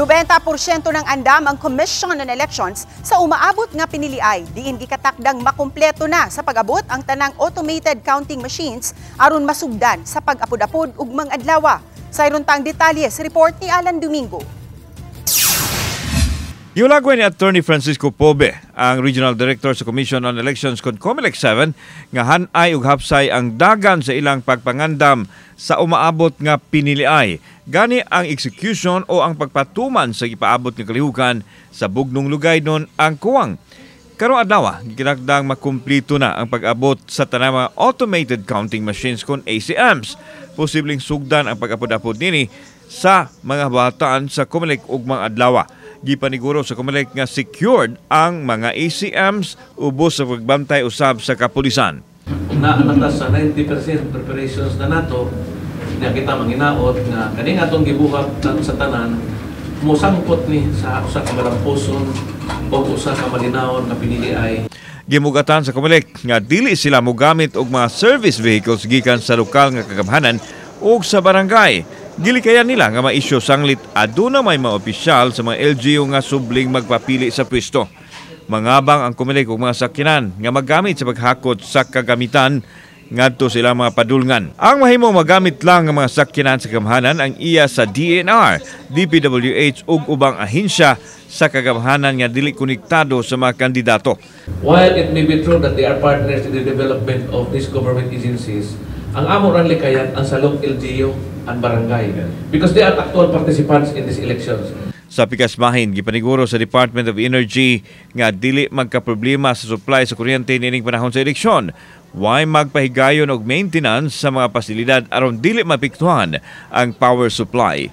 90% ng andam ang Commission on Elections sa umaabot nga piniliay. Diin gikatakdang makumpleto na sa pag-abot ang tanang automated counting machines aron masugdan sa pag-apod-apod ugmang adlaw. Sayron tang detalye sa report ni Alan Domingo. Giulagway ni Attorney Francisco Pobe, ang Regional Director sa Commission on Elections kon COMELEC 7, nga han-ay ug hapsay ang dagan sa ilang pagpangandam sa umaabot nga piniliay. Gani ang execution o ang pagpatuman sa gipaabot nga kalihukan sa bugnong lugaynon ang kuwang. Karong adlaw, gikinakdang makumplito na ang pag-abot sa tanang mga automated counting machines kon ACMs. Posibleng sugdan ang pag-apod-apod nini sa mga bataan sa COMELEC ugmang adlaw. Gipaniguro sa COMELEC nga secured ang mga ACMs ubos sa pagbantay usab sa kapulisan. Naa na ta sa 90% preparations na nato niya. Kita manginaot nga kani nga atong gibuhat sa tanan mosangpot ni sa usa ka malampuson o usa ka malinawon nga piniliay. Gimugatan sa COMELEC nga dili sila mogamit og mga service vehicles gikan sa lokal nga kagamhanan ug sa barangay. Gilikayan nila nga maisyu sanglit aduna may mga opisyal sa mga LGU nga subling magpapili sa pwesto. Mangabang ang COMELEC og mga sakyanan nga magamit sa paghakot sa kagamitan ngadto sila mga padulngan. Ang mahimong magamit lang ang mga sakyanan sa kagamhanan ang iya sa DENR, DPWH ug ubang ahensya sa kagamhanan nga dili konektado sa mga kandidato. While it may be true that they are partners in the development of these government agencies, ang amo rang likayan ang salog LGU and barangay because they are actual participants in these elections. Sa pikas bahin, gipaniguro sa Department of Energy nga dili magkaproblema sa supply sa kuryente niining panahon sa eleksyon. Way magpahigayon og maintenance sa mga pasilidad aron dili mapiktuhan ang power supply.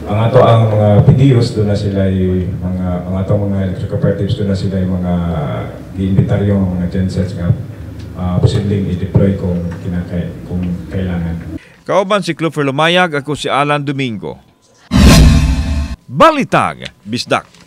Ang ato ang mga PDOs doon na sila mga ang atong mga electric cooperatives, doon na sila mga gi-inventaryo ang mga gensets nga posibleng i-deploy kung kailangan. Kauban si Clover Lumayag, ako si Alan Domingo. Balitang Bisdak.